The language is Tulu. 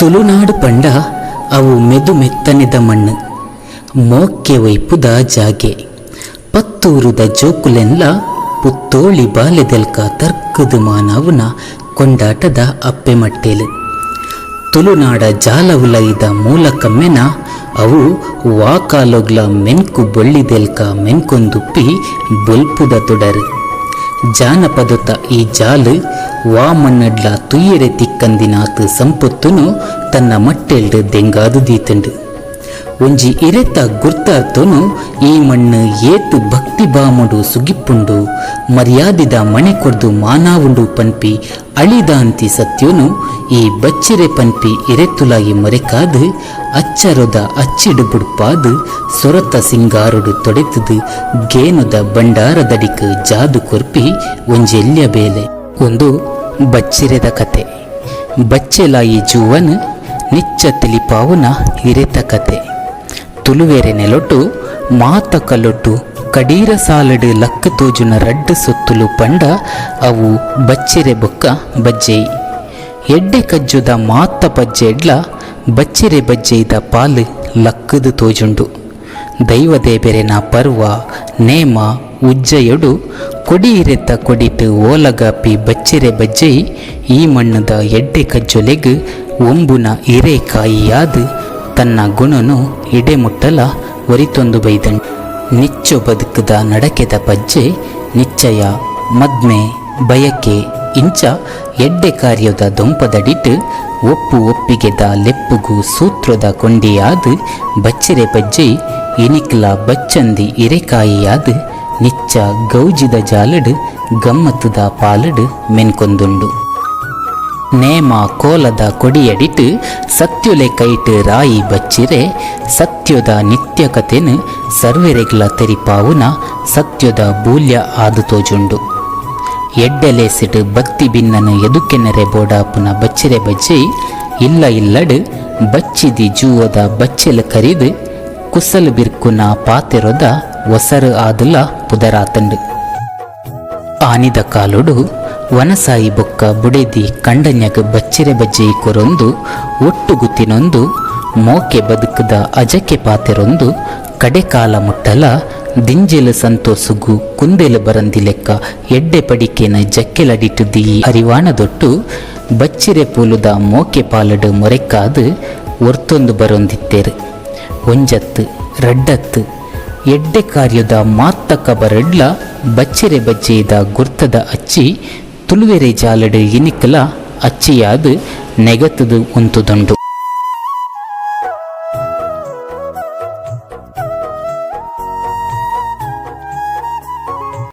ತುಳುನಾಡು ಪಂಡ ಅವು ಮೆದು ಮೆತ್ತನೆದ ಮಣ್ಣ್, ಮೋಕೆ ಒಯ್ಪುದ ಜಾಗೆ. ಪತ್ತೂರುದ ಜೋಕುಲೆನ್ಲ ಪುತ್ತೋಳಿ ಬಾಲೆದಲ್ಕ ತರ್ಕ್ದ್ ಮಾನಾವುನ ಕೊಂಡಾಟದ ಅಪ್ಪೆ ಮಟ್ಟೆಲ್. ತುಳುನಾಡ ಜಾಲ ಉಲಯಿದ ಮೂಲ ಕಮ್ಮೆನ ಅವು ವಾ ಕಾಲೊಗ್ಲ ಮೆನ್ಕು ಬೊಳ್ಳಿದೆಲ್ಕ ಮೆನ್ಕೊಂದುಪ್ಪಿ ಬೊಲ್ಪುದ ತುಡರ್. ಜಾನಪದೊತ ಈ ಜಾಲ್ ವಾ ಮಣ್ಣ್ಡ್ಲ ತೂಯೆರೆ ತಿಕ್ಕಂದಿನಾತ್ ಸಂಪೊತ್ತುನು ತನ್ನ ಮಟ್ಟೆಲ್ಡ್ ದೆಂಗಾದ್ ದೀತ್ಂಡ್. ಒಂಜಿ ಇರೆತ ಗುರ್ತಾರ್ತೊನು ಈ ಮಣ್ಣ್ ಏತ್ ಭಕ್ತಿ ಬಾಮೊಡು ಸುಗಿಪ್ಪುಂಡು, ಮರ್ಯಾದಿದ ಮಣೆ ಕೊರ್ದು ಮಾನಾವುಂಡು ಪನ್ಪಿ ಅಳಿದಾಂತಿ ಸತ್ಯೊನು ಈ ಬಚ್ಚಿರೆ ಪನ್ಪಿ ಇರೆತ್ತುಲಾಯಿ ಮೊರೆಕಾದ್ ಅಚ್ಚರೊದ ಅಚ್ಚಿಡ್ ಬುಡ್ಪಾದ್ ಸೊರತ ಸಿಂಗಾರೊಡು ತೊಡೆತ್ದ್ ಗೇನೊದ ಬಂಡಾರದಡಿಕ್ ಜಾದು ಕೊರ್ಪಿ ಒಂಜೆಲ್ಯ ಬೇಲೆ. ಉಂದು ಬಚ್ಚಿರೆದ ಕತೆ. ಬಚ್ಚೆಲಾಯಿ ಜೂವನ್ ನಿಚ್ಚ ತೆಲಿಪಾವುನ ಇರೆತ ಕತೆ. ತುಲುವೆರೆ ನೆಲೊಟು ಮಾತ ಕಲೊಟು ಕಡೀರ ಸಾಲಡ್ ಲಕ್ಕ್ ತೋಜುನ ರಡ್ಡ್ ಸೊತ್ತುಲು ಪಂಡ ಅವು ಬಚ್ಚಿರೆ ಬೊಕ್ಕ ಬಜ್ಜೆಯಿ. ಎಡ್ಡೆ ಕಜ್ಜೊದ ಮಾತ ಪಜ್ಜೆಡ್ಲಾ ಬಚ್ಚಿರೆ ಬಜ್ಜೆಯಿದ ಪಾಲ್ ಲಕ್ಕ್ದ್ ತೋಜುಂಡು. ದೈವ ದೇಬೆರೆನ ಪರ್ವ, ನೇಮ, ಉಜ್ಜಯೊಡು ಕೊಡಿ ಇರೆತ ಕೊಡಿಟ್ ಓಲಗಾಪಿ ಬಚ್ಚಿರೆ ಬಜ್ಜೆಯಿ ಈ ಮಣ್ಣ್ದ ಎಡ್ಡೆ ಕಜ್ಜೊಲೆಗ್ ಒಂಬುನ ಇರೆ ಕಾಯಿಯಾದ್ ತನ್ನ ಗುಣೊನು ಇಡೆ ಮುಟ್ಟಲ ಒರಿತೊಂದು ಬೈದ್ಂಡ್. ನಿಚ್ಚೊ ಬದ್ಕ್ದ ನಡಕೆದ ಪಜ್ಜೆ, ನಿಚ್ಚಯ, ಮದ್ಮೆ, ಬಯಕೆ ಇಂಚ ಎಡ್ಡೆ ಕಾರ್ಯೊದ ದೊಂಪದಡಿಟ್ ಒಪ್ಪು ಒಪ್ಪಿಗೆದ ಲೆಪ್ಪುಗು ಸೂತ್ರೊದ ಕೊಂಡಿಯಾದ್ ಬಚ್ಚಿರೆ ಬಜ್ಜೆಯಿ ಇನಿಕ್ಲ ಬಚ್ಚಂದಿ ಇರೆಕಾಯಿಯಾದ್ ನಿಚ್ಚ ಗೌಜಿದ ಜಾಲಡ್ ಗಮ್ಮತ್ದ ಪಾಲಡ್ ಮೆನ್ಕೊಂದುಂಡು. ನೇಮ ಕೋಲದ ಕೊಡಿಯಡಿಟ್ ಸತ್ಯೊಲೆ ಕೈಟ್ ರಾಯಿ ಬಚ್ಚಿರೆ ಸತ್ಯೊದ ನಿತ್ಯ ಕತೆನ್ ಸರ್ವೆರೆಗ್ಲ ತೆರಿಪಾವುನ ಸತ್ಯೊದ ಬೂಲ್ಯ ಆದ್ ತೋಜುಂಡು. ಎಡ್ಡೆ ಲೇಸ್ಡ್ ಬತ್ತಿ ಬಿನ್ನನ್ ಎದುಕೆನರೆ ಬೋಡಾಪುನ ಬಚ್ಚಿರೆ ಬಜ್ಜೆಯಿ ಇಲ್ಲ ಇಲ್ಲಡ್ ಬಚ್ಚಿದಿ ಜೂವೊದ ಬಚ್ಚೆಲ್ ಕರಿದ್ ಕುಸಲ್ ಬಿರ್ಕುನ ಪಾತೆರೊದ ಒಸರ್ ಆದ್ಲ ಪುದರಾತ್ಂಡ್. ಆನಿದ ಕಾಲೊಡು ವನಸಾಯಿ ಬೊಕ್ಕ ಬುಡೆದಿ ಕಂಡನ್ಯಗ್ ಬಚ್ಚಿರೆ ಬಜ್ಜೆಯಿ ಕೊರೊಂದು ಒಟ್ಟುಗು ತಿನೊಂದು ಮೋಕೆ ಬದ್ಕ್ದ ಅಜಕೆ ಪಾತೆರೊಂದು ಕಡೆಕಾಲ ಮುಟ್ಟಲ ದಿಂಜೆಲ್ ಸಂತೋಸುಗು ಕುಂದೆಲ್ ಬರಂದಿಲೆಕ್ಕ ಎಡ್ಡೆ ಪಡಿಕೆನ್ ಜಕ್ಕೆಲಡಿಟ್ ದೀಯಿ ಅರಿವಾಣದೊಟ್ಟು ಬಚ್ಚಿರೆ ಪೂಲುದ ಮೋಕೆ ಪಾಲಡ್ ಮೊರೆಕ್ಕಾದ್ ಒರ್ತೊಂದು ಬರೊಂದಿತ್ತೆರ್. ಒಂಜತ್ತ್ ರಡ್ಡತ್ತ್ ಎಡ್ಡೆ ಕಾರ್ಯೊದ ಮಾತ ಕಬರಡ್ಲ ಬಚ್ಚಿರೆ ಬಜ್ಜೆಯಿದ ಗುರ್ತದ ಅಚ್ಚಿ ತುಲುವೆರೆ ಜಾಲಡ್ ಇನಿಕ್ಲ ಅಚ್ಚಿಯಾದ್ ನೆಗತ್ದ್ ಉಂತುದುಂಡು.